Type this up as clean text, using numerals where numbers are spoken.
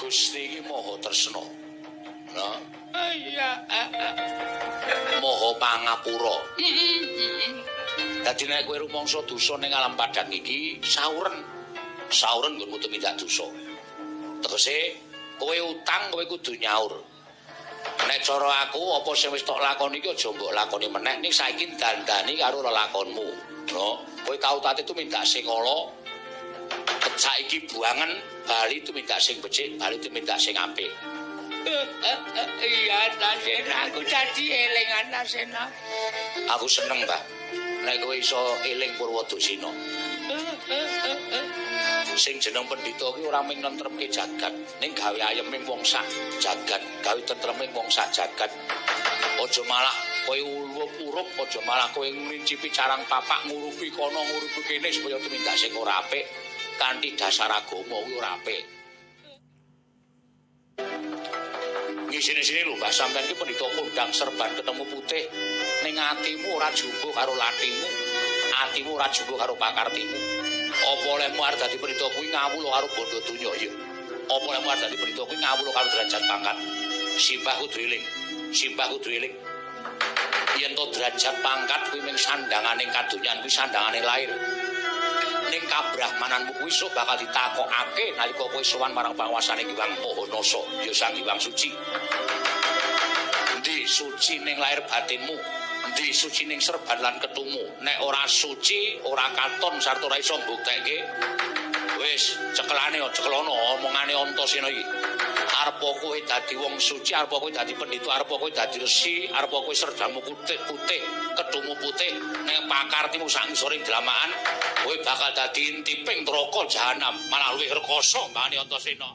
Gusti iki maha tresna. Nah, Iya. Maha pangapura. Dadi nek kowe rumangsa dosa ning alam padang iki, sauren. Sauren nggonmu tumindak dosa. Tegese kowe utang kowe kudu nyaur. Nek cara aku apa sing wis tok lakoni iki aja mbok lakoni meneh ning saiki dandani karo lelakonmu. No, kowe tau tate tumindak sing ala. Saiki buangen bali tumindak sing becik, bali tumindak sing apik. Iya, Antasena, aku dadi eling Antasena. Aku seneng, Mbah. Nek kowe iso eling Purwadasina. Sing jeneng pendhita kuwi ora mung nentremke jagat, ning gawe ayeming wong sak jagat, gawe tentreming wong sak jagat. Aja malah kowe urup-urup, aja malah kowe ngrincipi carang papak ngurupi kono ngurupi kene supaya tumindak sing ora apik kanthi dasar agama kuwi ora apik. Ngisini-sini lho, Mbah, sampean iki pendhita kondang serban ketemu putih, ning atimu ora jumbuh karo latimu, atimu ora jumbuh karo pakartimu. Apa olehmu arep dadi pendhita kuwi ngawula karo bondo donya ya? Apa olehmu arep dadi pendhita kuwi ngawula karo derajat pangkat? Simbah kudu eling, simbah kudu eling. Yen to derajat pangkat kuwi mung sandangane kadonyan kuwi sandangane lair. Ning kabrahmananmu kuwi sok bakal ditakokake nalika kowe sowan marang panguwasane Hyang Maha Nasa, ya Sang Hyang Suci. Endi suci ning lair batinmu, endi suci ning serban lan ketumu. Nek ora suci, ora katon sarta ora iso mbuktekke. Wis, cekelane cekelono omongane Antasena iki. Arep kowe dadi wong suci, arep kowe dadi pendhita, arep kowe dadi resi, arep kowe serdamu putih, ketumu putih, ning pakartimu sak ngisoring dlamaan, kowe bakal dadi intiping neraka jahanam, malah luwih rekoso mbane Antasena.